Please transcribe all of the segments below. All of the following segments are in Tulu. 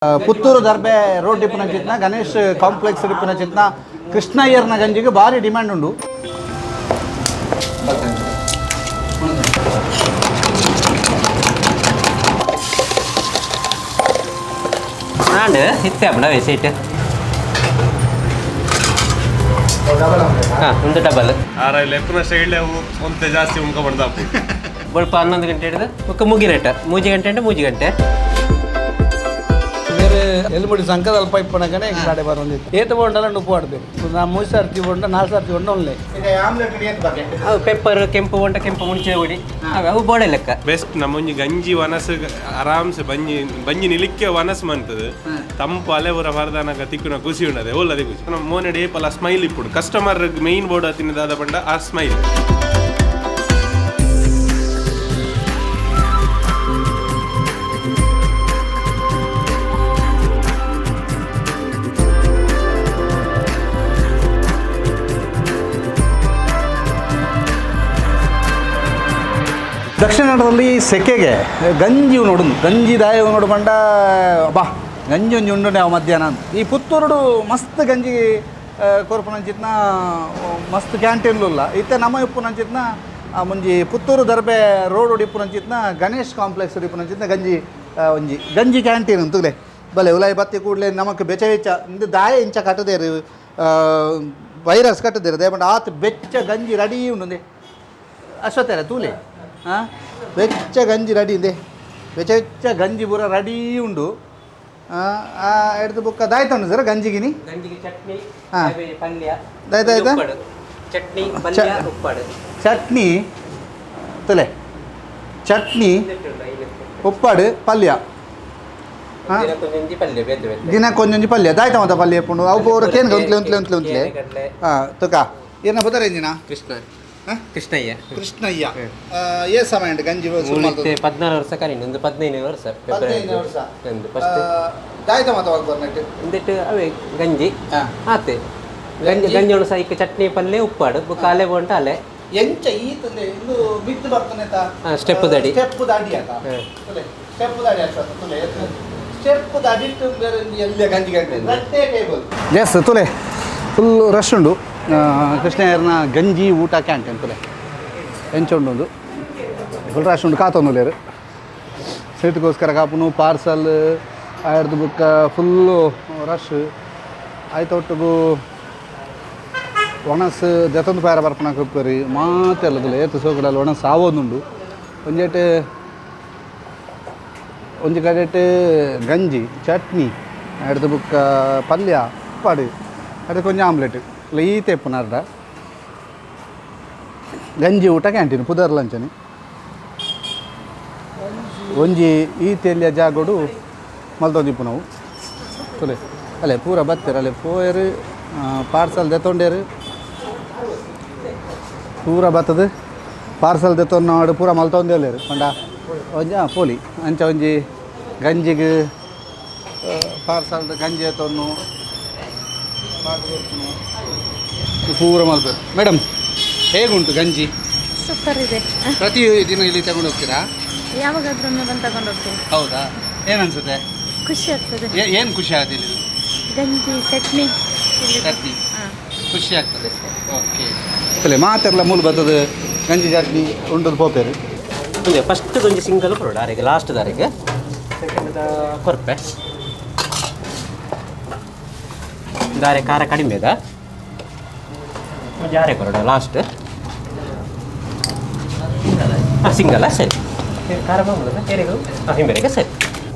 ಪುತ್ತೂರು ದರ್ಬೆ ರೋಡ್ ಇಪ್ಪುನ ಚಿತ್ನ ಗಣೇಶ್ ಕಾಂಪ್ಲೆಕ್ಸ್ ಇಪ್ಪುನ ಚಿತ್ನ ಕೃಷ್ಣಯ್ಯರ್ನ ಗಂಜಿಗೆ ಭಾರಿ ಡಿಮ್ಯಾಂಡ್ ಉಂಡು. ಆಂಡ್ ಇತ್ತೆ ಅಪ್ಪಣ ಸೀಟ್. ಹಾಂ, ಒಂದು ಡಬಲ್. ಆರ ಲೆಪ್ಪುನ ಸೈಡ್ ಒಂತೆ ಜಾಸ್ತಿ ಉಂಕ ಬಂದಾಪು. ಬೊಲ್ಪ 11 ಗಂಟೆ ಹಿಡಿದು ಬೊಕ್ಕ ಮುಗಿನಟ್ಟ 3 ಗಂಟೆ అంటే 3 ಗಂಟೆ. ಬೇರೆ ಎಲ್ಮುಡಿ ಸಂಕದ ಅಲ್ಪ ಇಪ್ಪನಕನೆ ಕಡೆ ಬರೋಂದಿತ್ತು. ಏತ ಬೋಂಡಲ ಉಪ್ಪು ಆಡ್ಬೇಕು. ನಾ 3 ಸರ್ತಿ ಬೋಂಡ, 4 ಸರ್ತಿ ಬೋಂಡ ಒಳ್ಳೆ. ಅವು ಪೆಪ್ಪರ್ ಕೆಂಪು ಉಂಟ, ಕೆಂಪು ಮುಂಚೆ ಹುಡಿ ಅವು ಅವು ಬೋಡೆ ಲೆಕ್ಕ. ಬೆಸ್ಟ್ ನಮ್ಮೊಂಜಿ ಗಂಜಿ ವನಸ್ ಆರಾಮ್ಸೆ ಬಂಜಿ ಬಂಜಿ ನಿಲಿಕ್ಕೆ ವನಸ್ ಮಂತದು ತಂಪು ಅಲೆ ಪೂರ ಫರ್ದಾನಗ ತಿಕ್ಕುನ ಖುಷಿ ಉಂಡದೆ ಓಲ್ಲದೆ ಖುಷಿ. ನಮ್ಮ ಮೋನೆಡ್ ಏಪಲ ಸ್ಮೈಲ್ ಇಪ್ಪುಡು. ಕಸ್ಟಮರ್ ಮೇನ್ ಬೋರ್ಡ್ ತಿನ್ನದಾದ ಪಂಡ ಆ ಸ್ಮೈಲ್. ದಕ್ಷಿಣ ಕನ್ನಡದಲ್ಲಿ ಸೆಕೆಗೆ ಗಂಜಿ ನೋಡು, ಗಂಜಿ ದಾಯ ನೋಡು ಪಂಡ ಬಾ ಗಂಜಿ ಒಂಜಿ ಉಂಡು ನಾವು ಮಧ್ಯಾಹ್ನ ಅಂತ. ಈ ಪುತ್ತೂರುಡು ಮಸ್ತ್ ಗಂಜಿ ಕೊರ್ಪುನಂಚಿತ್ನ ಮಸ್ತ್ ಕ್ಯಾಂಟೀನ್ಲುಲ್ಲ. ಇತ್ತೆ ನಮ್ಮ ಇಪ್ಪುನಂಚಿತ್ನ ಮುಂಜಿ ಪುತ್ತೂರು ದರ್ಬೆ ರೋಡ್ ಇಪ್ಪುನಂಚಿತ್ನ ಗಣೇಶ್ ಕಾಂಪ್ಲೆಕ್ಸ್ ಇಪ್ಪುನಂಚಿತ್ನ ಗಂಜಿ ಒಂಜಿ ಗಂಜಿ ಕ್ಯಾಂಟೀನ್ ಅಂತಲೇ ಬಲೆ ಉಲಾಯಿ ಬತ್ತಿ ಕೂಡಲೇ ನಮಕ್ ಬೆಚ್ಚ ಬೆಚ್ಚ ಇಂದು ದಾಯ ಇಂಚ ಕಟ್ಟದೇರು, ವೈರಸ್ ಕಟ್ಟದೇರು ದಯಪಂಡ ಆತ್ ಬೆಚ್ಚ ಗಂಜಿ ರೆಡಿ ಉಂಡು. ಅಶ್ವತ್ಥರ ತೂಲೆ ಹಾಂ, ಬೆಚ್ಚ ಗಂಜಿ ರೆಡಿ ಇದೆ. ಬೆಚ್ಚ ಬೆಚ್ಚ ಗಂಜಿ ಪೂರ ರೆಡಿ ಉಂಡು. ಎಡ್ದು ಬುಕ್ಕ ದಾಯ್ತುಂಡು ಸರ್ ಗಂಜಿಗಿನಿ. ಗಂಜಿಗೆ ಚಟ್ನಿ, ಹಾ. ಕ್ಯಾಬೇಜ್ ಪಲ್ಯ. ಆಯ್ತು, ಆಯ್ತಾ? ಉಪ್ಪಾಡು. ಚಟ್ನಿ, ಪಲ್ಯ, ಉಪ್ಪಾಡು. ಚಟ್ನಿ ತುಲೆ, ಚಟ್ನಿ, ಉಪ್ಪಾಡು, ಪಲ್ಯ. ಹಾ. ದಿನಕ್ಕೊಂಜಿ ಪಲ್ಯ ಬೇತೆ ಬೇತೆ. ದಿನಕ್ಕೊಂಜೊಂಜಿ ಪಲ್ಯ ದಾಯ್ತ ಮತ್ತ ಪಲ್ಯ ಪುಂಡು ಅವು ಪೂರ ಕೇನ್ಗ ಉಂತ್ಲೆ ಉಂತ್ಲೆ ಉಂತ್ಲೆ ಉಂತ್ಲೆ. ಕಡಲೆ. ಹಾಂ, ತುಕ ಏನ ಬುದರ ಇಂಜಿನ? ಕೃಷ್ಣ. ಹಾ? ಕೃಷ್ಣಯ್ಯ. ಕೃಷ್ಣಯ್ಯ. ಏ ಸಮಯ ಉಂಟು ಗಂಜಿ ಶುರು ಮುಳಿತ್ತೆ ಮಲ್ತದ್ದು? 14 ವರ್ಷ ಕರೀನಿ, ಒಂದು 15 ವರ್ಷ. 15 ವರ್ಷ. ಒಂದು ಫಸ್ಟ್. ದಾಯ್ತ ಮತ್ತ ಬರ್ನೆಟ್. ಒಂದಿಟ್ಟು ಅವೇ ಗಂಜಿ. ಹಾ. ಆತೆ ಗಂಜಿ, ಗಂಜಿ ಒಣ ಸೈಕ್ ಚಟ್ನಿ, ಪಲ್ಯ, ಉಪ್ಪಾಡು, ಬೊಕ್ಕ ಅಲೆ ಬೋಂಟ ಅಲೆ. ಎಂಚ ಈತಂದೆ ಇಂದು ಬಿತ್ತು ಬರ್ತನೆ. ಹಾ, step ದಾಡಿ. ಸ್ಟೆಪ್ ದಾಡಿ ಆತ. ಹಾ. ಸ್ಟೆಪ್ ದಾಡಿ ಅಶ್ವತ್ಥ ತುಲೆ, ಸ್ಟೆಪ್ ದಾಡಿ ಇಟ್ಟು ಬೇರೆ ಒಂದು ಎಲ್ಲ ಗಂಜಿ ಗಂಟೆ ರಟ್ಟೆ ಟೇಬಲ್. ಎಸ್, ತುಲೆ ಫುಲ್ ರಶ್ ಉಂಡು. ಕೃಷ್ಣಯ್ಯರ್ನ ಗಂಜಿ ಊಟ ಕ್ಯಾಂಟೀನ್ ತುಲೆ ಎಂಚ ಉಂಡು. ಒಂದು ಫುಲ್ ರಶ್ ಉಂಡು. ಕಾತೊಂದುಲೇರು ಸೀಟ್ಗೋಸ್ಕರ ಕಾಪುನು, ಪಾರ್ಸಲ್ ಆಯರ್ದು ಬುಕ್ಕ ಫುಲ್ಲು ರಶ್ ಆಯ್ತು. ಒಟ್ಟುಗು ಒಣಸ್ ದೆತೊಂದು ಪಾರ ಬರ್ಪಣ ಕೊಪ್ಪರಿ ಮಾತೆಲ್ಲದಲ್ಲ ಏತು ಸೋಕಡಲ್ಲ ಒಣಸ್ ಆವೊಂದುಂಡು. ಒಂಜೆಟ್ ಒಂಜಿ ಕಡೆಟ್ ಗಂಜಿ, ಚಟ್ನಿ, ಅಡ್ದು ಬುಕ್ಕ ಪಲ್ಯ, ಉಪ್ಪಾಡು, ಅದಕ್ಕೆ ಒಂಜಿ ಆಮ್ಲೆಟ್ ಇಲ್ಲ. ಈತೆ ಇಪ್ಪುನ ಅರ್ಧ ಗಂಜಿ ಊಟ ಕ್ಯಾಂಟೀನ್ ಪುದರ್ ಲಂಚನೆ. ಒಂಜಿ ಈ ತೆಲಿಯ ಜಾಗೋಡು ಮಲ್ತೊಂದಿಪ್ಪು ನಾವು ತುಲೆ. ಅಲ್ಲೇ ಪೂರ ಬತ್ತೆರ್, ಅಲ್ಲೇ ಪೋಯರು, ಪಾರ್ಸಲ್ ದೆತ್ತೊಂಡೇರು. ಪೂರ ಬತ್ತದು ಪಾರ್ಸಲ್ ದೆತ್ತೊಂದು ಪೂರ ಮಲ್ತೊಂದೇರು ಪಂಡ ಒಂಜಿ ಪೋಲಿ ಅಂಚ ಒಂಜಿ ಗಂಜಿಗ್ ಪಾರ್ಸಲ್ ಗಂಜಿ ಎತ್ತೊನ್ನು ಪೂರ ಮಲ್ಪೆರ್. ಮೇಡಮ್, ಹೇಗುಂಟು ಗಂಜಿ? ಸೂಪರ್ ಇದೆ. ಪ್ರತಿ ದಿನ ಇಲ್ಲಿ ತಗೊಂಡು ಹೋಗ್ತೀರಾ? ಯಾವಾಗಾದ್ರೂ ಒಮ್ಮೆ ಬಂದು ತಗೊಂಡು ಹೋಗ್ತೀನಿ. ಹೌದಾ? ಏನನ್ಸುತ್ತೆ? ಖುಷಿ ಆಗ್ತದೆ. ಏನು ಖುಷಿ ಆಗುತ್ತೆ ಇಲ್ಲಿ? ಗಂಜಿ, ಚಟ್ನಿ ಇಲ್ಲಿ. ಚಟ್ನಿ. ಹಾಂ. ಖುಷಿ ಆಗ್ತದೆ. ಓಕೆ, ಅಲ್ಲೇ ಮಾತೆಲ್ಲ ಮೂಲ ಬರ್ತದೆ ಗಂಜಿ ಚಟ್ನಿ ಉಂಟು ಪೋಪೇರು. ಒಂಜಿ ಫಸ್ಟ್ ಒಂಜಿ ಸಿಂಗಲ್ ಕೊರಡು ಆರಿಗೆ, ಲಾಸ್ಟ್ ದಾರಿಗೆ ಸೆಕೆಂಡ್ ಕೊರ್ಪೆ. ದಾರೆ ಖಾರ ಕಡಿಮೆ ಅದ, ಒಂಜಿ ಆರೆ ಕೊರಡು ಲಾಸ್ಟ್. ಹಾಂ, ಸಿಂಗಲ್ಲ ಸರಿ. ಖಾರ ಮಾಮೂಲದ ಏರಿಗೂ. ಹಾಂ, ಹಿಂಬೇರಿಗೆ ಸರಿ.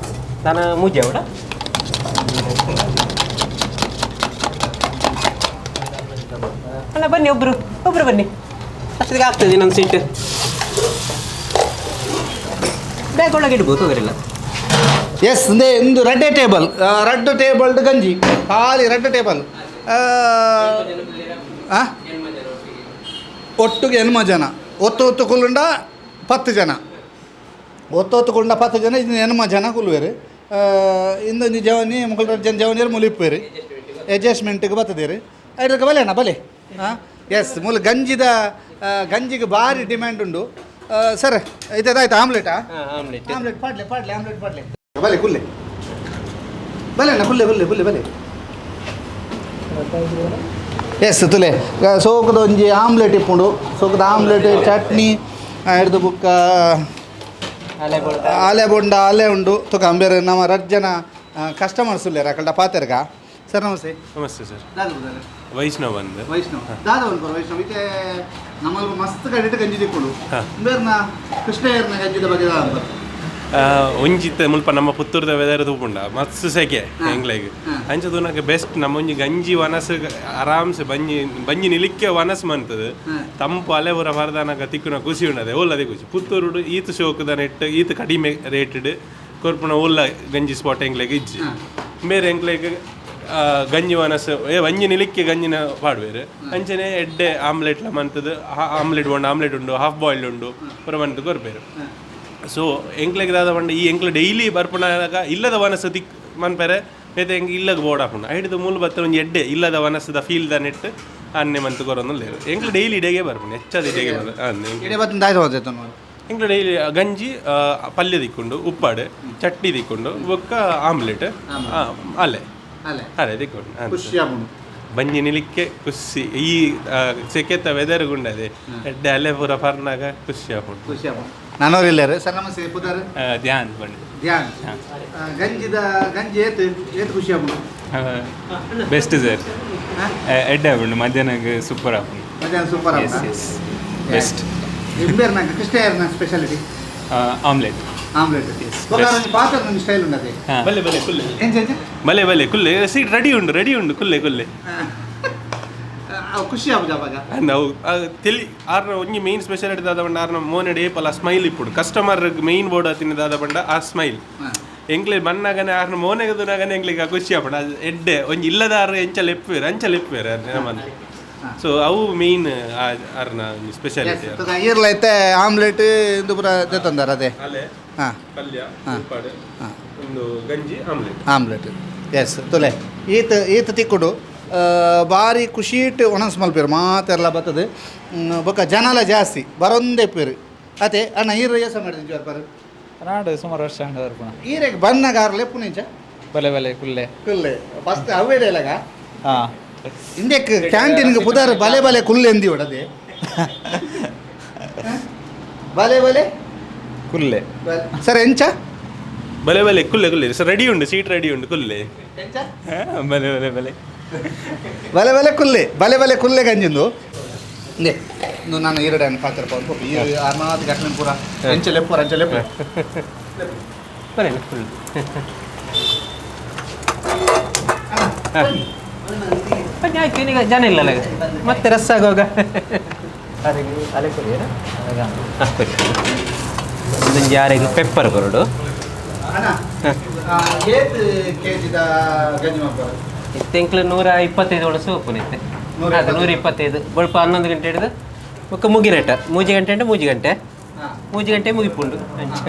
ನಾನು ಮೂಜೆ ಅವಡ. ಅಲ್ಲ, ಬನ್ನಿ, ಒಬ್ಬರು ಒಬ್ಬರು ಬನ್ನಿ. ಅಷ್ಟೊತ್ತಿಗೆ ಆಗ್ತದೆ. ಇನ್ನೊಂದು ಸೀಟ್ ಬ್ಯಾಗ್ ಒಳಗೆ ಇಡ್ಬೋದು, ತೊಂದರೆ. ಎಸ್, ಇಂದೇ ಇಂದು ರಡ್ಡೆ ಟೇಬಲ್, ರಡ್ಡು ಟೇಬಲ್ಡ್ ಗಂಜಿ ಖಾಲಿ ರಡ್ಡು ಟೇಬಲ್. ಒಟ್ಟಿಗೆ ಎನ್ಮ ಜನ ಒತ್ತು ಒತ್ತು ಕುಲ್ಲುಂಡ 10 ಜನ, ಒತ್ತು ಒತ್ತು ಕುಲ್ಲುಂಡ 10 ಜನ. ಇದು ಎನ್ಮ ಜನ ಕುಲ್ಲುವೆರು. ಇಂದೊಂಜಿ ಜವನಿ ಮುಕುಲ್ ಜನ ಜವನಿಯರು ಮುಲಿಪ್ಪೇರು, ಅಡ್ಜಸ್ಟ್ಮೆಂಟ್ಗೆ ಬರ್ತದೇರು. ಐದಕ್ಕೆ ಬಲೆ ಅಣ್ಣ ಬಲೆ. ಹಾಂ, ಎಸ್, ಮೂಲ ಗಂಜಿದ ಗಂಜಿಗೆ ಭಾರಿ ಡಿಮ್ಯಾಂಡ್ ಉಂಡು. ಸರ್, ಆಯ್ತು ಆಮ್ಲೆಟಾ? ಹಾಂ, ಆಮ್ಲೆಟ್. ಆಮ್ಲೆಟ್ ಪಾಡ್ಲೆ, ಪಾಡ್ಲೆ, ಆಮ್ಲೆಟ್ ಪಾಡ್ಲೆ. ಬಲೆ ಕುಲ್ಲೆ. ಬಲೆ ಅಣ್ಣ ಕುಲ್ಲೆ ಕುಲ್ಲೆ ಕುಲ್ಲೆ ಬಲೆ ಎಸ್ ತುಲೆ ಸೋಕದ ಒಂಜಿ ಆಮ್ಲೆಟ್ ಇಪ್ಪುಂಡು ಸೋಕದ ಆಮ್ಲೆಟ್ ಚಟ್ನಿ ಹಿಡ್ದು ಬುಕ್ಕ ಆಲೆ ಬೊಂಡ ಆಲೆ ಉಂಡು ತುಕ ಅಂಬೇರು ನಮ್ಮ ರಡ್ಡ್ ಜನ ಕಸ್ಟಮರ್ಸ್ ಉಲ್ಲೇರ ಅಕಲ್ಡ ಪಾತೆರ್ಗ ಸರ್ ನಮಸ್ತೆ ನಮಸ್ತೆ ಸರ್ ದಾದ ವೈಷ್ಣವ್ ಅಂದ್ ವೈಷ್ಣವ್ ದಾದ ಉಂಟು ವೈಷ್ಣವ್ ಇತ್ತೆ ನಮ್ಮಲ್ಲಿ ಮಸ್ತ್ ಕಡಿಟ್ ಗಂಜಿ ತಿಕ್ಕುಂಡು ಬೇರ್ನ ಕೃಷ್ಣಯ್ಯರ್ನ ಗಂಜಿದ ಬಗ್ಗೆ ದಾದ ಉಂಟು? ಒಂಜಿತ್ತ ಮುಲ್ಪ ನಮ್ಮ ಪುತ್ತೂರ್ದ ವೆದರ್ ತೂಪುಂಡ ಮಸ್ತ್ ಸೆಕೆ ಎಂಗ್ಲೆಗ್ ಅಂಚ ತೂನಗ ಬೆಸ್ಟ್ ನಮ್ಮ ಒಂಜಿ ಗಂಜಿ ವನಸ್ ಆರಾಮ್ಸೆ ಬಂಜಿ ಬಂಜಿ ನಿಲಿಕ್ಕೆ ವನಸ್ ಮಂತದು ತಂಪು ಅಲೆ ಪೂರ ಪರದಾನಗ ತಿಕ್ಕುನ ಖುಷಿ ಉಂಡದೆ ಓಲ್ಲದೆ ಖುಷಿ ಪುತ್ತೂರುಡು ಈತ್ ಶೋಕುದ ನೆಟ್ ಈತ್ ಕಡಿಮೆ ರೇಟೆಡ್ ಕೊರ್ಪುನ ಓಲ್ಲ ಗಂಜಿ ಸ್ಪಾಟ್ ಎಂಗ್ಲೆಗ್ ಇಜ್ಜಿ ಬೇರೆ ಎಂಗ್ಲೆಗ್ ಗಂಜಿ ವನಸ್ ಏ ಒಂಜಿ ನಿಲಿಕ್ಕೆ ಗಂಜಿನ ಪಾಡ್ವೇರು ಅಂಚನೆ ಎಡ್ಡೆ ಆಮ್ಲೆಟ್ಲ ಮಂತದು ಆಮ್ಲೆಟ್ ಉಂಡು ಆಮ್ಲೆಟ್ ಉಂಡು ಹಾಫ್ ಬಾಯ್ಲ್ಡ್ ಉಂಡು ಪೂರ ಮಂತ್ ಕೊರ್ಪೇರು. ಸೊ ಎಂಕ್ಲೆಗ್ ದಾದ ಪಂಡ ಈ ಎಂಕ್ಲೆ ಡೈಲಿ ಬರ್ಪುನಾಗ ಇಲ್ಲದ ವನಸು ತಿಕ್ ಮನ್ಪೆರೆ ಬೇತೆ ಎಂಕ್ ಇಲ್ಲಗ್ ಬೋರ್ಡ್ ಆಪುಂಡು ಐಡ್ದು ಮೂಲು ಬತ್ತ ಒಂಜಿ ಎಡ್ಡೆ ಇಲ್ಲದ ವನಸದ ಫೀಲ್ the ನೆಟ್ ಅನ್ನೆ ಮಂತ್ ಕೊರೊಂದುಲ್ಲೆರ್ ಎಂಕ್ಲೆ ಡೈಲಿ ಇಡೆಗೆ ಬರ್ಪುಂಡು ಹೆಚ್ಚಾದ್ ಇಡೆಗೆ ಬರ್ಪುಂಡು ಅಂದ್ ಇಡೆ ಬತ್ತಿನ ದಾದ ಹೋದೈತೆ ನೋಡಿ ಎಂಕ್ಲೆ ಡೈಲಿ ಗಂಜಿ ಪಲ್ಯ ದಿಕ್ಕೊಂಡು ಉಪ್ಪಾಡು ಚಟ್ನಿ ದಿಕ್ಕೊಂಡು ಬೊಕ್ಕ ಆಮ್ಲೆಟ್ ಅಲೆ ಅಲೆ ಅಲೆ ದಿಕ್ಕೊಂಡು ಅಂದ್. ಖುಷಿ ಆಪುಂಡು ಬಂಜಿ ನಿಲಿಕ್ಕೆ ಖುಷಿ ಈ ಸೆಕೆತ ವೆದರ್ ಗುಂಡದೆ ಎಡ್ಡೆ ಅಲೆ ಪೂರ ಪರ್ನಾಗ ಖುಷಿ ಆಪುಂಡು ಖುಷಿ ಆಪುಂಡು ನಾನೋರು ಇಲ್ಲಾರು ಸರ್ ನಮಸ್ತೆ ಪುದರ್ ಧ್ಯಾನ್ ಬಂಡಿ ಧ್ಯಾನ್ ಗಂಜಿದ ಗಂಜಿ ಏತ್ ಏತ್ ಖುಷಿ ಆಪುಂಡು ಬೆಸ್ಟ್ ಸರ್ ಎಡ್ಡೆ ಆಪುಂಡು ಮಧ್ಯಾಹ್ನಕ್ಕೆ ಸೂಪರ್ ಆಪುಂಡು ಮಧ್ಯಾಹ್ನ super S S best ಇಂಬೇರ್ನ ಕೃಷ್ಣಯ್ಯರ್ನ speciality omelette omelette ఒక ಪಾತ್ರ ನನ್ನ ಸ್ಟೈಲ್ ಉಂಡದೆ ಬಲೆ ಬಲೆ ಕುಲ್ಲೆ ಎಂಚ ಎಂಚ ಬಲೆ ಬಲೆ ಕುಲ್ಲೆ ಸೀಟ್ ರೆಡಿ ಉಂಡು ರೆಡಿ ಉಂಡು ಕುಲ್ಲೆ ಕುಲ್ಲೆ ಅವು ಖುಷಿ ಆಪುಜ ಅವಾಗ ಅವು ತೆಲಿ ಆರ್ನ ಒಂಜಿ ಮೇನ್ ಸ್ಪೆಷಾಲಿಟಿ ದಾದ ಪಂಡ ಆರ್ನ ಮೋನೆಡ್ ಏಪಲ ಸ್ಮೈಲ್ ಇಪ್ಪುಡು ಕಸ್ಟಮರ್ ಮೇನ್ ಬೋರ್ಡ್ ಅತಿನ ದಾದ ಪಂಡ ಆ ಸ್ಮೈಲ್ ಎಂಕ್ಲೆ ಬನ್ನಾಗನೆ ಆರ್ನ ಮೋನೆಗೆ ದುನಾಗನೆ ಎಂಕ್ಲೆಗ್ ಆ ಖುಷಿ ಆಪುಂಡು ಅದು ಎಡ್ಡೆ ಒಂಜಿ ಇಲ್ಲದ ಆರ್ ಎಂಚ ಲೆಪ್ಪುವೆರ್ ಅಂಚ ಲೆಪ್ಪುವೆರ್ ನಮ್ಮನ್ನ. ಸೊ ಅವು ಮೇನ್ ಆರ್ನ ಸ್ಪೆಷಾಲಿಟಿ. ಈರ್ಲ ಐತೆ ಆಮ್ಲೆಟ್ ಇಂದು ಪೂರ ತಂದಾರ ಅದೇ ಅಲೆ ಹಾಂ ಪಲ್ಯ ಉಪ್ಪಾಡು ಒಂದು ಗಂಜಿ omelette omelette S ತುಲೆ ಈತ ಈತ ತಿಕ್ಕುಡು ಬಾರಿ ಖುಷಿಟ್ ಒಣಸ್ ಮಲ್ಪೇರು ಮಾತೆಲ್ಲ ಬರ್ತದೆ ಬೊಕ್ಕ ಜನಲ ಜಾಸ್ತಿ ಬರೊಂದೇ ಪೇರು ಅದೇ ಅಣ್ಣ ಈರ ಏಸ ಮಾಡಿದ್ದೀನಿ ಜೋರ್ ಬರ ನಾಡು ಸುಮಾರು ವರ್ಷ ಅಂಡ ಬರ್ಪುಣ ಈರೆಗ್ ಬನ್ನಾಗ ಆರು ಲೆಪ್ಪು ನಿಂಚ ಬಲೆ ಬಲೆ ಕುಲ್ಲೆ ಕುಲ್ಲೆ ಫಸ್ಟ್ ಅವೇ ಡೈಲಾಗ ಹಾಂ ಇಂದೆಕ್ ಕ್ಯಾಂಟೀನ್ಗೆ ಪುದಾರ್ ಬಲೆ ಬಲೆ ಕುಲ್ಲೆ ಎಂದಿ ಹೊಡದೆ ಬಲೆ ಬಲೆ ಕುಲ್ಲೆ ಸರ್ ಎಂಚ ಬಲೆ ಬಲೆ ಕುಲ್ಲೆ ಕುಲ್ಲೆ ಸರ್ ರೆಡಿ ಉಂಡು ಸೀಟ್ ರೆಡಿ ಉಂಡು ಕುಲ್ಲೆ ಎಂಚ ಬಲೆ ಬಲೆ ಬಲೆ ಬಲೆ ಬಲೆ ಕುಲ್ಲೆ ಬಲೆ ಬಲೆ ಕುಲ್ಲೆ ಗಂಜಿಂದು ಇಂದೆ ಇಂದು ನಾನು ಈರಡೆ ಪಾತ್ರ ಪೋದು ಈ ಅರ್ನಾಥ್ ಘಟನೆ ಪೂರ ಎಂಚ ಲೆಪ್ಪು ಅಂಚ ಲೆಪ್ಪು ಬಲೆ ಫುಲ್ ಬನ್ನಿ ಆಯ್ತು ಈಗ ಜನ ಇಲ್ಲಲ್ಲ ಈಗ. ಮತ್ತೆ ರಸ್ ಆಗುವಾಗ ಅಲೆ ಕೊಡಿ ಹಾಂ ಕೊಡಿ ಒಂದೊಂದು ಯಾರಿಗೆ ಪೆಪ್ಪರ್ ಕೊರಡು ಅಣ್ಣ ಏತ್ ಕೆ ಜಿದ ಗಂಜಿ ಮಾಡ್ತಾರೆ ಇತ್ತೆಂಕ್ಲು 125 ಒಳಸು ಓಪನ್ ಇತ್ತೆ. ಅದು 125 ಬೊಲ್ಪ 11 ಗಂಟೆ ಹಿಡಿದು ಬೊಕ್ಕ ಮುಗಿನಟ ಮೂಜಿ ಗಂಟೆ ಅಂಟ ಮೂಜಿ ಗಂಟೆ ಮೂಜಿ ಗಂಟೆ ಮುಗಿಪುಂಡು ಅಂಚ.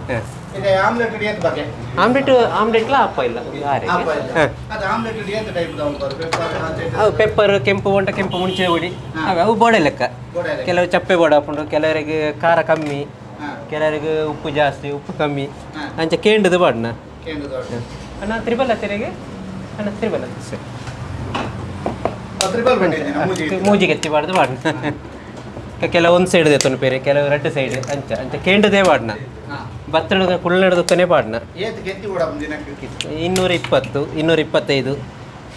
ಹ. ಈಗ ಆಮ್ಲೆಟ್ ಏತ್ ಬಗ್ಗೆ ಆಮ್ಲೆಟ್ ಆಮ್ಲೆಟ್ಲ ಅಪ್ಪ ಇಲ್ಲ ಆರೆಗೆ. ಹ. ಅದು ಆಮ್ಲೆಟ್ ಏತ್ ಟೈಪ್ ಪೆಪ್ಪರ್ ಅವು ಪೆಪ್ಪರ್ ಕೆಂಪು ಒಂಟ ಕೆಂಪು ಮುಂಚೆ ಹುಡಿ ಅವು ಅವು ಬೋಡೆ ಲೆಕ್ಕ ಬೋಡೆ ಲೆಕ್ಕ. ಕೆಲವು ಚಪ್ಪೆ ಬೋಡ ಹಾಪುಂಡು ಕೆಲವರಿಗೆ ಖಾರ ಕಮ್ಮಿ ಹಾ. ಕೆಲವರಿಗೆ ಉಪ್ಪು ಜಾಸ್ತಿ ಉಪ್ಪು ಕಮ್ಮಿ ಹಾ. ಅಂಚ ಕೇಂಡದು ಬಾಡ್ನ ಕೇಂದ್ರದ ಅಣ್ಣ ತ್ರಿಬಲ್ ಹತ್ತಿರಿಗೆ ಅಣ್ಣ ತ್ರಿಬಲ್ ಸರಿ ತ್ರಿಬಲ್ ಬಂದಿದ್ದೀನಿ ಮೂಜಿ ಮೂಜಿಗೆ ಎತ್ತಿ ಬಾರ್ದು ಬಾಡ್ನ ಕೆಲವು ಒಂದು ಸೈಡ್ ದೇತೊಂಡು ಪೇರೆ ಕೆಲವು ರೆಡ್ ಸೈಡ್ ಅಂಚ ಅಂಚ ಕೇಂಡದೇ ಬಾಡ್ನ ಬತ್ತಡ ಕುಳ್ಳನಡ್ದಕ್ಕನೇ ಬಾಡ್ನ ಏತ್ ಕೆತ್ತಿ ಕೂಡ ದಿನಕ್ಕೆ 220 225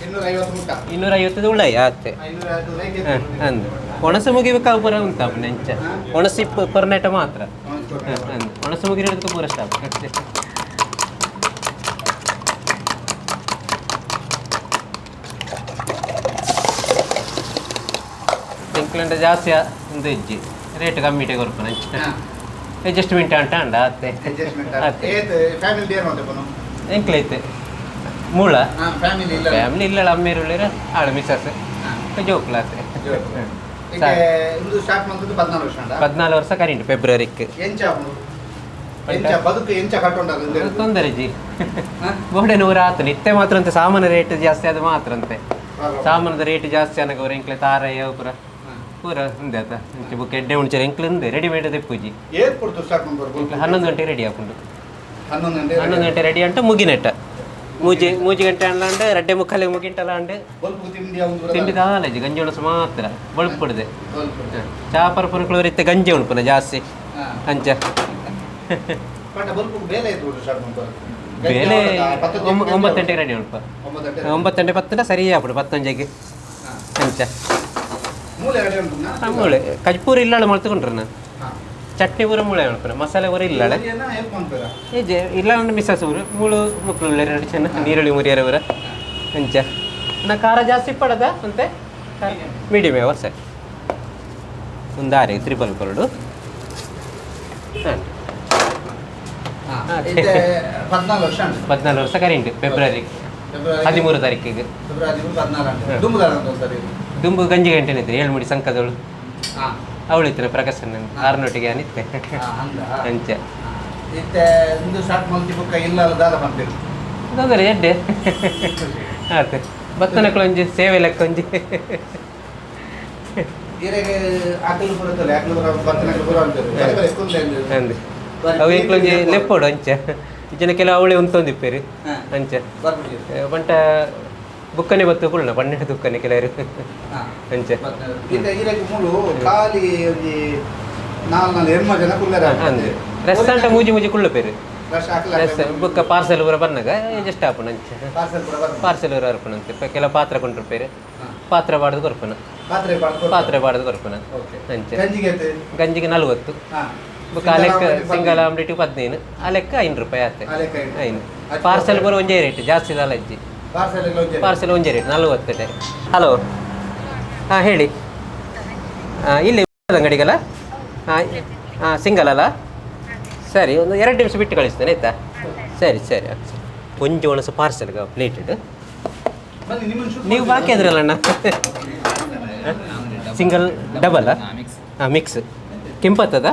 250 ಮುಟ್ಟ 250 ಉಳ್ಳಾಯಿ ಆತೆ 250 ಹ, ಅಂದು ಒಣಸು ಮುಗಿಬೇಕಾಗ ಪೂರ ಉಂಟು ಅಂಚ ಒಣಸು ಇಪ್ಪ ಪರ್ನೆಟ ಮಾತ್ರ ಹ, ಅಂದು ಒಣಸು ಮುಗಿರೋದಕ್ಕೆ ಪೂರ ಸ್ಟಾಪ್. ಎಂಕ್ಲಂಡ ಜಾಸ್ತಿ ಒಂದು ಇಜ್ಜಿ ರೇಟ್ ಕಮ್ಮಿ ಇಟ್ಟೆ ಕೊರ್ಪುನ ಅಂಚ ಅಡ್ಜಸ್ಟ್ಮೆಂಟ್ ಅಂಟ ಅಂಡ ಆತೆ ಅಡ್ಜಸ್ಟ್ಮೆಂಟ್ ಆತೆ ಏತ್ ಫ್ಯಾಮಿಲಿ ಡೇರ್ ಮತ್ತೆ ಪನು ಎಂಕ್ಲೈತೆ ಮೂಳ ಹಾ ಫ್ಯಾಮಿಲಿ ಇಲ್ಲ ಫ್ಯಾಮಿಲಿ ಇಲ್ಲ ಅಮ್ಮೇರುಳ್ಳೇರ ಆಳು ಮಿಸಸ್ ಜೋಕ್ಲಾತೆ ಈಗ ಇಂದು ಸ್ಟಾರ್ಟ್ ಮಂತದ್ದು 14 ವರ್ಷ ಅಂಡ 14 ವರ್ಷ ಕರಿಂಡು ಫೆಬ್ರವರಿಗೆ ಎಂಚ ಆಪುಂಡು ಎಂಚ ಬದುಕು ಎಂಚ ಕಟ್ಟೊಂಡಾಗ ತೊಂದರೆ ಜಿ ಬೋಡೆ ನೂರ ಆತು ನಿತ್ಯ ಮಾತ್ರ ಅಂತೆ ಸಾಮಾನು ರೇಟ್ ಜಾಸ್ತಿ ಅದು ಮಾತ್ರ ಅಂತೆ ಸಾಮಾನದ ರೇಟ್ ಜಾಸ್ತಿ ಅನ್ನಕ ಅವ್ರ ಎಂಕ್ಲೆ ತಾರಯ್ಯ ಪೂರ ಪೂರ ಉಂದೆ ಆತ ಇಂಚ ಬುಕ್ ಎಡ್ಡೆ ಉಂಚೆ ಎಂಕ್ಲೆ ಉಂದೆ ರೆಡಿಮೇಡ್ ದೆಪ್ಪುಜಿ ಏತ್ ಕೊಡ್ತು ಸ್ಟಾರ್ಟ್ ಮಂತ್ ಎಂಕ್ಲೆ 11 ಗಂಟೆ ರೆಡಿ ಆಪುಂಡು 11 ಗಂಟೆ 11 ಗಂಟೆ ರೆಡಿ ಅಂಟ ಮುಗಿನೆಟ್ಟ ಮೂಜಿ ಮೂಜಿ ಗಂಟೆ ಅನ್ಲಾಂಡ್ ರಡ್ಡೆ ಮುಕ್ಕಲೆ ಮುಗಿಂಟಲಾಂಡ್. ತಿಂಡಿ ದಾಲಜಿ ಗಂಜಿ ಉಣಸು ಮಾತ್ರ ಬೊಳ್ಪುಡ್ದೆ ಚಾ ಪರ್ಪುನಕ್ಲು ಇತ್ತೆ ಗಂಜಿ ಉಣ್ಪುನ ಜಾಸ್ತಿ ಅಂಚ. ಬೇಲೆ 9 ಗಂಟೆಗೆ ರೆಡಿ ಉಂಟು. 9 ಗಂಟೆ 10 ಸರಿ ಆಪುಡು 10 ಅಂಚ. ಮೂಳೆ ಕಜ್ಪೂರ್ ಇಲ್ಲಾಳು ಮಲ್ತುಕೊಂಡ್ರ ನಾನು ಚಟ್ನಿ ಪೂರ ಮೂಳೆ ಉಣ್ಪುನ ಮಸಾಲೆ ಪೂರ ಇಲ್ಲಾಳೆ ಏಜೆ ಇಲ್ಲ ಮಿಸ್ಸಸ್ ಊರು ಮೂಳು ಮುಕ್ಳು ಉಳ್ಳೆ ಎರಡು ಚೆನ್ನ ನೀರುಳ್ಳಿ ಮುರಿಯರ ಊರ ಅಂಚ. ನಾ ಖಾರ ಜಾಸ್ತಿ ಪಡದ ಅಂತೆ ಮೀಡಿಯಮ್ ಯಾವ ಸರ್ ಒಂದು ಆರೆ ತ್ರಿಬಲ್ ಕೊರಡು. ಹಾಂ, 14 ವರ್ಷ. 14 ವರ್ಷ ಕರೆಂಟ್ ಫೆಬ್ರವರಿ 13 ತಾರೀಕಿಗೆ. ದುಂಬು ಗಂಜಿ ಗಂಟೆನ ಇತ್ತು ಏಳ್ಮುಡಿ ಸಂಕದವಳು ಅವಳು ಇತ್ತು ಪ್ರಕಾಶನ್ ಆರ್ನೋಟಿಗೆ ಅನಿತ್ತೆ ಅಂಚೆ. ತೊಂದರೆ ಎಡ್ಡೆ ಆತು ಬತ್ತನಕ್ಳು ಒಂಜಿ ಸೇವೆ ಲೆಕ್ಕ ಒಂಜಿ. ಅಂದೆ ಅವು ಎಂಕ್ಲೊಂಜಿ ಲೆಪ್ಪೋಡು ಅಂಚೆ ಇಜ್ಜನ ಕೆಲವು ಅವಳೆ ಉಂತೊಂದಿಪ್ಪೇರು ಅಂಚೆ ಬಂಟ ಬುಕ್ಕನೆ ಬತ್ತು ಕುಳ್ಳ 12 ದುಕ್ಕನೆ ಕೆಲವರು ಅಂಚೆ. ಅಂದೆ ರೆಸ್ಟೋರೆಂಟ್ ಮೂಜಿ ಮೂಜಿ ಕುಳ್ಳು ಪೇರು ಬುಕ್ಕ ಪಾರ್ಸೆಲ್ ಪೂರ ಬನ್ನಾಗ ಜಸ್ಟ್ ಆಪುಣ ಅಂಚೆ ಪಾರ್ಸೆಲ್ ಪೂರ ಅರ್ಪಣಂತೆ. ಕೆಲವು ಪಾತ್ರ ಕೊಂಡ್ರುಪೇರು ಪಾತ್ರ ಬಾಡ್ದು ಕೊರ್ಪುನ ಪಾತ್ರೆ ಬಾಡ್ದು ಕೊರ್ಪುನ ಅಂಚೆ. ಗಂಜಿಗೆ 40 ಬುಕ್ಕ ಆ ಲೆಕ್ಕ ಸಿಂಗಲ್ ಆಮ್ಲೆಟ್ 15 ಆ ಲೆಕ್ಕ 5 ರೂಪಾಯಿ ಆತೆ 5. ಪಾರ್ಸೆಲ್ ಪೂರ ಒಂಜೇ ರೇಟ್ ಜಾಸ್ತಿ ದಾಲ ಅಜ್ಜಿ ಪಾರ್ಸೆಲ್ ಒಂಜೇ ರೇಟ್ 40. ಹಲೋ, ಹಾಂ ಹೇಳಿ. ಇಲ್ಲಿ ಅಂಗಡಿಗಲ್ಲ? ಹಾಂ ಹಾಂ, ಸಿಂಗಲ್ ಅಲ್ಲ? ಸರಿ, ಒಂದು 2 ನಿಮಿಷ ಬಿಟ್ಟು ಕಳಿಸ್ತೇನೆ ಆಯಿತಾ? ಸರಿ ಸರಿ. ಒಂಜಿ ಒಣಸು ಪಾರ್ಸೆಲ್ಗ ಪ್ಲೇಟೆಡ್. ನೀವು ಬಾಕಿ ಅದ್ರಲ್ಲ ಅಣ್ಣ? ಸಿಂಗಲ್ ಡಬಲ್ ಹಾಂ ಮಿಕ್ಸ್ ಕೆಂಪತ್ತದ?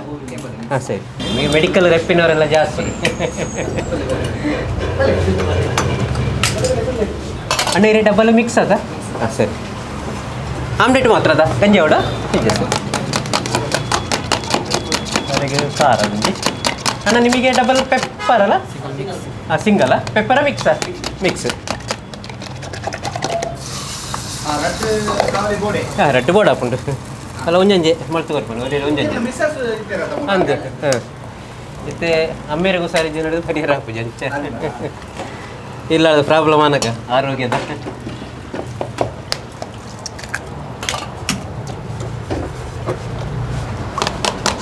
ಹಾಂ ಸರಿ. ನೀವು ಮೆಡಿಕಲ್ ರೆಪ್ಪಿನವರೆಲ್ಲ ಜಾಸ್ತಿ ಅಣ್ಣ. ಇರೇ ಡಬಲ್ ಮಿಕ್ಸ್ ಅದ? ಹಾಂ ಸರಿ. ಆಮ್ಲೆಟ್ ಮಾತ್ರ ಅದ ಗಂಜಿ ಅವಡ ನಿಜ ಸರ್. ಅವರಿಗೆ ಖಾರ ಗಂಜಿ ಅಣ್ಣ. ನಿಮಗೆ ಡಬಲ್ ಪೆಪ್ಪರ್ ಅಲ್ಲ? ಹಾಂ ಸಿಂಗಲ್ಲ ಪೆಪ್ಪರ ಮಿಕ್ಸಾ? ಮಿಕ್ಸ್. ಹಾಂ ರಡ್ಡು ಬೋರ್ಡ್ ಹಾಪುಂಡು ಅಲ್ಲ ಒಂಜಂಜೆ ಮಲ್ತು ಕೊರ್ಪುಂಡು ಒರಿ ಒಂಜಂಜೆ ಅಂದು. ಹಾಂ ಇತ್ತೆ ಅಮ್ಮೇರಿಗೂ ಸಾರಿ ಜನರು ಪರಿಹಾರ ಹಾಪುಜಿ ಅಂಚೆ ಇಲ್ಲ ಅದು ಪ್ರಾಬ್ಲಮ್ ಅನಕ ಆರೋಗ್ಯದ.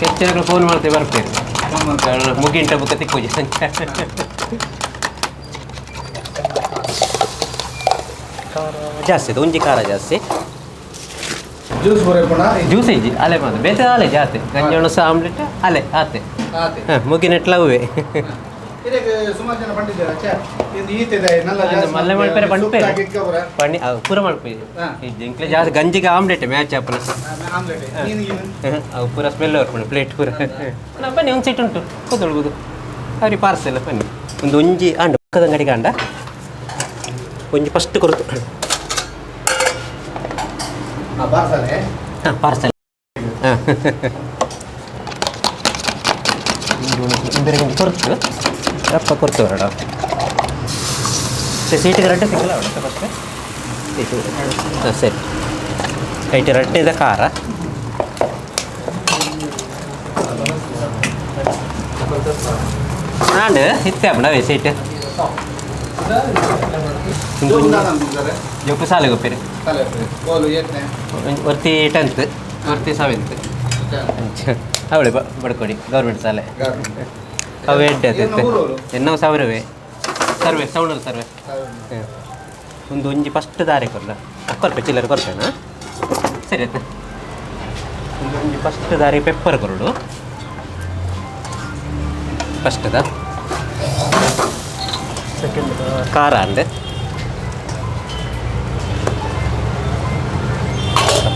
ಹೆಚ್ಚಿನ ಫೋನ್ ಮಾಡ್ತೇವೆ ಬರ್ತೀರಿ ಮುಗಿಂಟ ಬುಕ್ಕ ತಿಕ್ಕುಜಿ ಅಂಚೆ. ಜಾಸ್ತಿ ಅದು ಒಂಜಿ ಖಾರ ಜಾಸ್ತಿ. ಜ್ಯೂಸ್ ಇಜ್ಜಿ ಅಲೆ ಮಾತ್ರ ಬೇತೆ ಅಲೆ ಜಾತೆ ಗಂಜಿ ಒಣಸು ಆಮ್ಲೆಟ್ ಅಲೆ ಆತೆ. ಹಾಂ ಮುಗಿನೆಟ್ಲ ಹೂವೆ ಮಲ್ಲೆ ಮಲ್ಪೆರೆ ಪಂಪೇರೆ ಪಣ್ಣಿ ಪೂರ ಮಲ್ಪೆ ಇಜ್ಜಿ ಇಂಕ್ಲೆ ಜಾಸ್ತಿ ಗಂಜಿಗೆ ಆಮ್ಲೆಟ್ ಮ್ಯಾಚ್ ಆಪನ ಅವು ಪೂರ ಸ್ಮೆಲ್ ಬರ್ಪುಂಡು ಪ್ಲೇಟ್ ಪೂರ. ಬನ್ನಿ ಒಂದು ಸೀಟ್ ಉಂಟು ಕೂದೊಳ್ಬೋದು ಅವ್ರಿಗೆ ಪಾರ್ಸೆಲ್ ಬನ್ನಿ. ಒಂದು ಒಂಜಿ ಆಂಡ ಪಕ್ಕದ ಅಂಗಡಿಗೆ ಅಂಡ ಒಂಜಿ ಫಸ್ಟ್ ಕೊರತು. ಹಾಂ ಪಾರ್ಸೆಲ್. ಹಾಂ ಬೇರೆ ಒಂಜಿ ಕೊರ್ತು ರಪ್ಪ ಕೊರ್ತು ಬರಡ ಸೀಟಿಗೆ ರಡ್ಡೆ ಸಿಕ್ಕಲ್ಲ ಅವಡ ಫಸ್ಟ್ ಸೀಟು. ಹಾಂ ಸರಿ ಐಟ್ ರಡ್ಡೆದ ಖಾರ ಆಂಡ್ ಇತ್ತೆ ಅವೇ ಸೀಟ್ ಜೋಕು ಸಾಲೆ ಗೊಪ್ಪೇರು ವರ್ತಿ 10th ವರ್ತಿ 7th ಅವಳೆ ಬಡ್ಕೊಡಿ ಗೌರ್ಮೆಂಟ್ ಶಾಲೆ ಅವು ಎಡ್ಡೆ ಆತೈತೆ ಎನ್ನೋ ಸಾವಿರವೇ ಸರ್ವೆ ಸೌಂಡಲ್ ಸರ್ವೆ. ಒಂದು ಒಂಜಿ ಫಸ್ಟ್ ದಾರೆ ಕೊರ್ಲ ಕೊರ್ಪೆ ಚಿಲ್ಲರೆ ಕೊರ್ಪೆನಾ? ಸರಿ ಆಯ್ತಾ. ಒಂದು ಒಂಜಿ ಫಸ್ಟ್ ದಾರಿ ಪೆಪ್ಪರ್ ಕೊರಡು ಫಸ್ಟ್ದ ಸೆಕೆಂಡ್ ಖಾರ ಅಂದೆ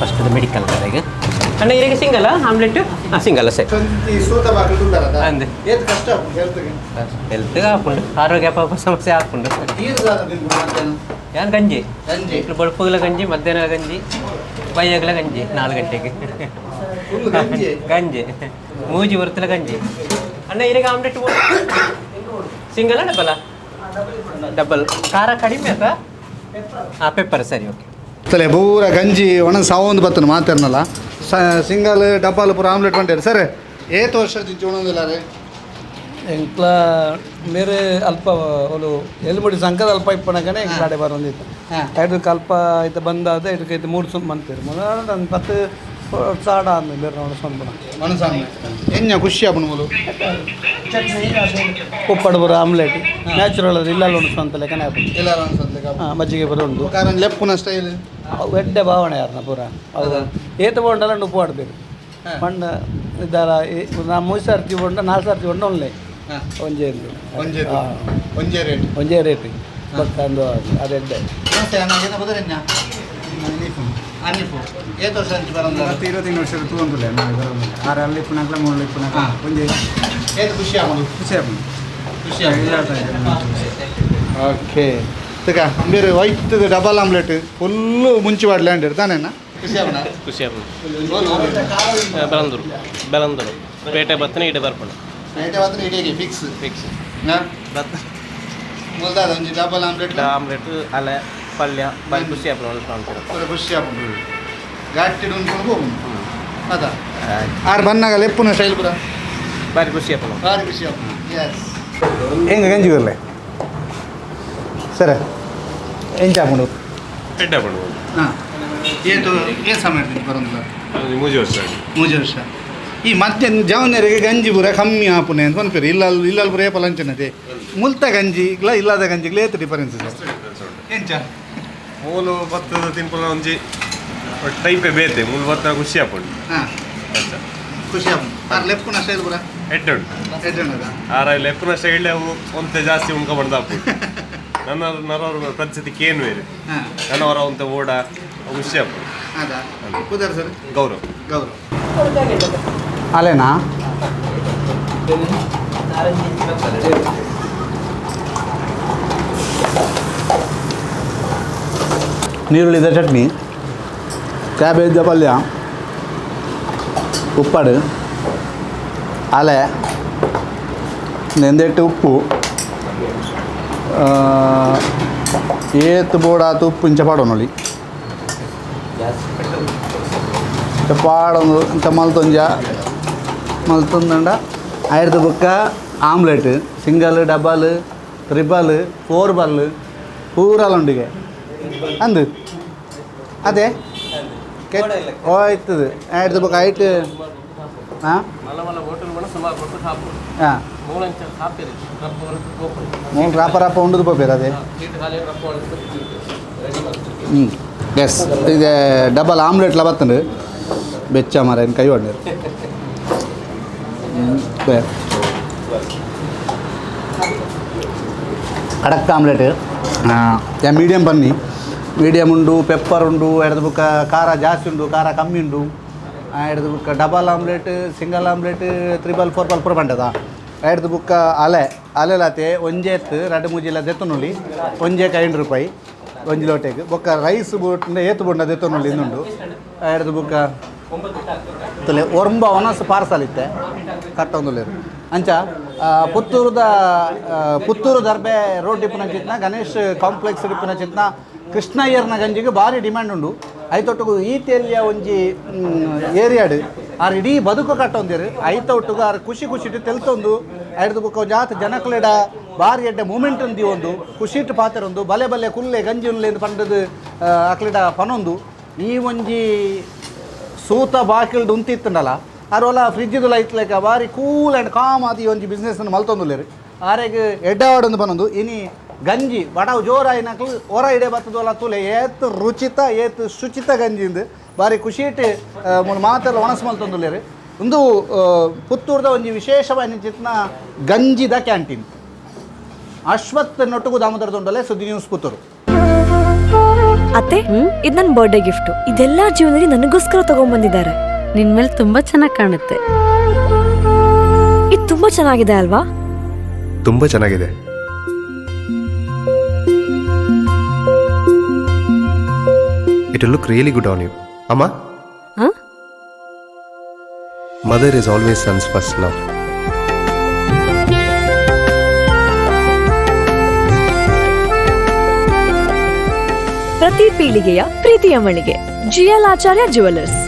ಫಸ್ಟ್ ಮೆಡಿಕಲ್ ಕಡೆಗೆ ಅಣ್ಣ. ಇರಗೆ ಸಿಂಗಲ್ಲ ಆಮ್ಲೆಟ್? ಹಾಂ ಸಿಂಗಲ್ಲ ಸರಿ. ಅಂದೆ ಹೆಲ್ತ್ ಆಪುಂಡು ಆರೋಗ್ಯ ಪಾಪ ಸಮಸ್ಯೆ ಆಪುಂಡು. ಯಾನ್ ಗಂಜಿ ಬೊಳ್ಪುಗಲ ಗಂಜಿ ಮಧ್ಯಾಹ್ನ ಗಂಜಿ ಬೈಯಗಲ ಗಂಜಿ 4 ಗಂಟೆಗೆ ಗಂಜಿ ಮೂಜಿ ಹೊರ್ತಲ ಗಂಜಿ. ಅಣ್ಣ ಇರಗೆ ಆಮ್ಲೆಟ್ ಸಿಂಗಲ್ ಡಬಲ? Double ಖಾರ ಕಡಿಮೆ ಆತಾ? ಹಾಂ, ಪೆಪ್ಪರ್ ಸರಿ, ಓಕೆ. ತಲೆ ಪೂರ ಗಂಜಿ ಒಣ ಸಾವೊಂದು ಬತ್ತನ ಮಾತಾಡ್ನಲ್ಲ. ಸಿಂಗಲ್ ಡಬ್ಬಲ್ ಪೂರ ಆಮ್ಲೆಟ್ ಬಂಟೇರು ಸರ್. ಏತ್ ವರ್ಷ ತಿಂಚು ಉಣೊಂದಿಲ್ಲ ರೀ? ಎಂಕ್ಲ ಮೇರೆ ಅಲ್ಪ ಒಲು ಎಲ್ಮುಡಿ ಸಂಕದ ಅಲ್ಪ ಇಪ್ಪನಕನೆ ಎಂಕ್ಲಾಡೆ ಬರೊಂದಿತ್ತು. ಐದಕ್ಕೆ ಅಲ್ಪ ಐತ ಬಂದಾದ ಐದಕ್ಕೆ ಐತೆ ಮೂರು ಸುಮ್ಮ ಅಂತೀರಿ ಮೊದಲ ನನ್ನ ಪತ್ತು ಸಾಡ ಅಂದ ಬೇರೆ ನೋಡು ಸೊಂಪನ. ಮನಸ್ಸಾಮಿ ಎನ್ನ ಖುಷಿ ಆಪುಂಡು ಮೂಲು. ಚಟ್ನಿ ಉಪ್ಪಡು ಬರೋ ಆಮ್ಲೆಟ್ ನ್ಯಾಚುರಲ್ ಅದು ಇಲ್ಲ ಉಂಡು ಸ್ವಂತ ಲೆಕ್ಕನೆ ಆಪುಂಡು. ಎಲ್ಲ ಅನ್ಸತ್ತೆ. ಹಾಂ, ಮಜ್ಜಿಗೆ ಬರೋ ಉಂಡು. ಕಾರಣ ಲೆಪ್ಪುನ ಸ್ಟೈಲ್. ಅವು ಎಡ್ಡೆ ಭಾವನೆ ಯಾರನ್ನ ಪೂರ ಹೌದು. ಏತ ಬೋಂಡಲ್ಲ ಉಪ್ಪು ಆಡ್ಬೇಕು ಪಂಡ ಇದ್ದಾರ. ನಾ ಮೂರು ಸರ್ತಿ ಬೋಂಡ, ನಾಲ್ಕು ಸರ್ತಿ ಬೋಂಡ ಒಳ್ಳೆ ಒಂಜೇ ಒಂದು. ಒಂಜೇ. ಹಾ. ಒಂಜೇ ರೇಟ್. ಒಂಜೇ ರೇಟ್ ಬೊಕ್ಕ ಅಂದು ಅದು ಎಡ್ಡೆ. ನಮಸ್ತೆ ಅಣ್ಣ, ಏನ ಬದರೆನ್ನ ಅನಿಫು, ಏತ್ ವರ್ಷ ಅಂಚಿ ಬರೋದು? 25 ವರ್ಷ ತೂವೊಂದುಲ್ಲೆ ನಾವು ಬರೋದಿಲ್ಲ. ಆರು ಅಲ್ಲಿ ಇಪ್ಪುನಕ್ಲ ಮೂರು ಇಪ್ಪುನಕ್ಲ ಒಂಜಿ. ಏತ್ ಖುಷಿ ಆಪುಂಡು? ಖುಷಿ ಆಪುಂಡು. ಖುಷಿ. ಓಕೆ, ತಕ ಬೇರೆ white double omelette full ಮುಂಚಿ ವಾಡ್ಲ್ಯಾಂಡ್ ತಾನೇನಾ? ಖುಷಿ ಆಪುಂಡ? ಖುಷಿ ಆಪುಂಡು. ಬೆಲಂದೂರು, ಬೆಲಂದೂರು ಪೇಟೆ ಬತ್ತನೆ ಇಡೆ ಬರ್ಪುಂಡು. ಪೇಟೆ ಮಾತ್ರ ಇಡೀ ಫಿಕ್ಸ್. ಫಿಕ್ಸ್. ಬತ್ತ. ಮೊದಲಾದ ಒಂಜಿ double omelette. Omelette ಅಲೆ ಪಲ್ಯ ಬಾರಿ ಖುಷಿ ಆಪುಂಡು ಉಂಟು. ಪೂರ ಖುಷಿ ಆಪುಂಡು. ಗಾಟಿಡ್ ಉಂಡ್ಕೊಂಡು ಹೋಗುಂಡು ಅದ. ಆರು ಬನ್ನಾಗ ಲೆಪ್ಪುನ ಸ್ಟೈಲ್ ಪೂರ. ಬಾರಿ ಖುಷಿ ಆಪುಂಡು. ಭಾರಿ ಖುಷಿ ಆಪುಂಡು. ಎಸ್, ಹೆಂಗೆ ಗಂಜಿ ಬರಲೆ ಸರ, ಎಂಚ ಆಪುಂಡು? ಎಡ್ಡೆ ಆಪುಂಡು. ಹಾಂ, ಏತು ಏತ್ ಸಮಯ ಇರ್ತದೆ ಬರೋದಿಲ್ಲ? ಅದು 3 ವರ್ಷ ಆಯ್ತು. 3 ವರ್ಷ. ಈ ಮತ್ತೆ ಜವನರಿಗೆ ಗಂಜಿ ಪೂರ ಕಮ್ಮಿ ಆಪುನೆ ಅಂತ ಪನ್ಪೇರು. ಇಲ್ಲ ಇಲ್ಲ, ಪೂರ ಏಪಲ ಅಂಚನತೆ. ಮುಲ್ತ ಗಂಜಿಗ್ಲ ಇಲ್ಲದ ಗಂಜಿಗ್ಲ ಏತ್ ಡಿಫರೆನ್ಸ್ ಸರ್, ಎಂಚ? ಮೂಲು ಭತ್ತದ ತಿನ್ಪುನ ಒಂಜಿ ಟೈಪೇ ಬೇತೆ. ಮೂಲು ಭತ್ತ ಖುಷಿ ಆಪುಂಡು. ಅಂಚ. ಖುಷಿ ಆಪುಂಡು. ಆರ್ ಲೆಪ್ಪುನ ಸ್ಟೈಲ್ ಪೂರ. ಎಡ್ಡೆ ಉಂಟು. ಎಡ್ಡೆ. ಆರ ಲೆಪ್ಪುನ ಸ್ಟೈಲ್ ಅವು ಒಂತೆ ಜಾಸ್ತಿ ಉಂಕ ಬಂದ ಆಪುಂಡು. ನನ್ನ ನರವರು ಪ್ರತಿಸತಿ ಕೇನ್ ಬೇರೆ. ನನ್ನವರ ಒಂತೆ ಓಡ ಖುಷಿ ಆಪುಂಡು. ಅದಾ ಕೂದಾರ ಸರ್? ಗೌರವ್. ಗೌರವ್ ಅಲೇನಾ? ನೀರುಳ್ಳಿದ ಚಟ್ನಿ, ಕ್ಯಾಬೇಜ್ ಪಲ್ಯ, ಉಪ್ಪಾಡು, ಅಲೆ ನೆಂದೆಟ್ಟು ಉಪ್ಪು, ಏತ್ ಬೋಡಾತು ಉಪ್ಪು ಇಂಚ ಪಾಡೋನೊಳಿ ಪಾಡೊಂದು ಇಂಚ ಮಲ್ತೊಂಜ ಮಲ್ತೊಂದಂಡ. ಆಯ್ದ ಬೊಕ್ಕ omelette single, double, triple, four ball ಪೂರಲ ಉಂಡಿಗೆ ಅಂದು ಅದೇ ಹೋಯ್ತದೆ. ಆಯ್ತು ಬೊಕ್ಕ ಐಟ್ ಹಾಂ. ಮಲ್ಲ ಮಲ್ಲ ಹೋಟೆಲ್ ಕೂಡ ಸುಮಾರು ಕೊಟ್ಟು ಹಾಪುಂಡು. ಹಾಂ. ಮೂಲಂಚ ಹಾಪೇರು ರಪ್ಪ ಗೋಪುರ. ಮೂರು ರಾಪ ರಾಪ ಉಂಡುದು ಪೋಪೇರು ಅದೇ. ಸೀಟ್ ಖಾಲಿ ರಪ್ಪ ರೆಡಿ ಮಾಡ್ತೀವಿ. ಹ್ಞೂ, ಎಸ್, ಇದು ಡಬಲ್ ಆಮ್ಲೆಟ್ಲ ಬತ್ತಂಡು. ಬೆಚ್ಚ ಮಾರ ಏನು ಕೈ ಹೊಡ್ನೇರು. ಕಡಕ್ ಆಮ್ಲೆಟ್ ಮೀಡಿಯಮ್ ಬನ್ನಿ. ಮೀಡಿಯಮ್ ಉಂಡು, ಪೆಪ್ಪರ್ ಉಂಡು, ಎಡ್ದು ಬುಕ್ಕ ಖಾರ ಜಾಸ್ತಿ ಉಂಡು, ಖಾರ ಕಮ್ಮಿ ಉಂಡು. ಎಡ್ದು ಬುಕ್ಕ double omelette, single omelette, triple, four ball ಪೂರ ಬಂಡದ. ಎಡ್ದು ಬುಕ್ಕ ಅಲೆ ಅಲೆಲಾತೆ ಒಂಜೇತ್ ರಡ್ಡು ಮೂಜಿಲ ದೆತ್ತುನುಳ್ಳಿ. ಒಂಜೇಕ್ 5 ರೂಪಾಯಿ ಒಂಜಿ ಲೋಟೆಗ್. ಬೊಕ್ಕ ರೈಸ್ ಬೋಟ್ ಏತು ಬೊಂಡ ದೆತ್ತುನುಳ್ಳಿ ಇನ್ನುಂಡು. ಎಡ್ದು ಬುಕ್ಕ ತುಲೆ ಒರ್ಂಬ ಒನಸ್ ಪಾರ್ಸಲ್ ಇತ್ತೆ ಕಟ್ಟೊಂದುಲ್ಲೆರ್. ಅಂಚ ಪುತ್ತೂರುದ ಪುತ್ತೂರು ದರ್ಬೆ ರೋಡ್ ಇಪ್ಪುನ ಚಿತ್ನ, ಗಣೇಶ್ ಕಾಂಪ್ಲೆಕ್ಸ್ ಇಪ್ಪುನ ಚಿತ್ನ ಕೃಷ್ಣಯ್ಯರ್ನ ಗಂಜಿಗೆ ಭಾರಿ ಡಿಮ್ಯಾಂಡ್ ಉಂಡು. ಐತೊಟ್ಟುಗು ಈತೆಲ್ಲಿಯ ಒಂಜಿ ಏರಿಯಾಡ್ ಆರ್ ಇಡೀ ಬದುಕು ಕಟ್ಟೊಂದೇರು. ಐತ ಒಟ್ಟುಗು ಆರ್ ಖುಷಿ ಖುಷಿಟ್ ತೆಲ್ತೊಂದು. ಐಡ್ದು ಬೊಕ್ಕ ಒಂಜಿ ಆತ್ ಜನಕ್ಲೆಡ ಭಾರಿ ಎಡ್ಡೆ ಮೂಮೆಂಟ್ ಉಂದಿ. ಒಂದು ಖುಷಿಟ್ ಪಾತೆರೊಂದು ಬಲೆ ಬಲೆ ಕುಲ್ಲೆ ಗಂಜಿ ಉಲ್ಲೆ ಪಂಡದು ಅಕ್ಲೆಡ ಪನೊಂದು. ಈ ಒಂಜಿ ಸೂತ ಬಾಕಿಲ್ಡ್ ಉಂತಿತ್ತಂಡಲ ಅರೋಲ ಫ್ರಿಜ್ದುಲ ಇತ್ಲೆಕ ಭಾರಿ cool and com ಆದಿ ಒಂಜಿ ಬಿಸ್ನೆಸ್ ಮಲ್ತೊಂದುಲ್ಲೆರ್. ಆರೆಗ್ ಎಡ್ಡವಾಡೊಂದು ಪನೊಂದು. ಇನಿ ಗಂಜಿ ಬಡವು ಜೋರಾಯಿನಕ್ಲು ಹೊರ ಇಡೆ ಬತ್ತದೋಲ ತೂಲೆ ಏತ್ ರುಚಿತ ಏತ್ ಶುಚಿತ ಗಂಜಿಂದು ಭಾರಿ ಖುಷಿಟ್ ಮೂಲು ಮಾತೆಲ್ಲ ಒಣಸ್ ಮಲ್ತೊಂದುಲ್ಲೆರ್. ಉಂದು ಪುತ್ತೂರ್ದ ಒಂಜಿ ವಿಶೇಷವಾಯಿನ ಚಿತ್ನ ಗಂಜಿದ ಕ್ಯಾಂಟೀನ್. ಅಶ್ವತ್ಥ ನೊಟ್ಟುಗು ದಾಮೋದರ ದೊಂಡಲೆ, ಸುದ್ದಿ ನ್ಯೂಸ್, ಪುತ್ತೂರು. ಅತ್ತೆ, ಇದು ನನ್ನ ಬರ್ಡೇ ಗಿಫ್ಟ್. ಇದೆಲ್ಲ ಜೀವನದಲ್ಲಿ ನನಗೋಸ್ಕರ ತಗೊಂಡ್ಬಂದಿದ್ದಾರೆ. ನಿನ್ ಮೇಲೆ ತುಂಬಾ ಚೆನ್ನಾಗಿ ಕಾಣುತ್ತೆ. ಇದು ತುಂಬಾ ಚೆನ್ನಾಗಿದೆ ಅಲ್ವಾ? ತುಂಬಾ ಚೆನ್ನಾಗಿದೆ. It look really good on you ಅಮ್ಮ. ಹಾ? Mother is always son's first love. ಪ್ರತಿ ಪೀಳಿಗೆಯ ಪ್ರೀತಿಯ ಮಳಿಗೆ ಜಿಎಲ್ ಆಚಾರ್ಯ ಜುವೆಲ್ಲರ್ಸ್.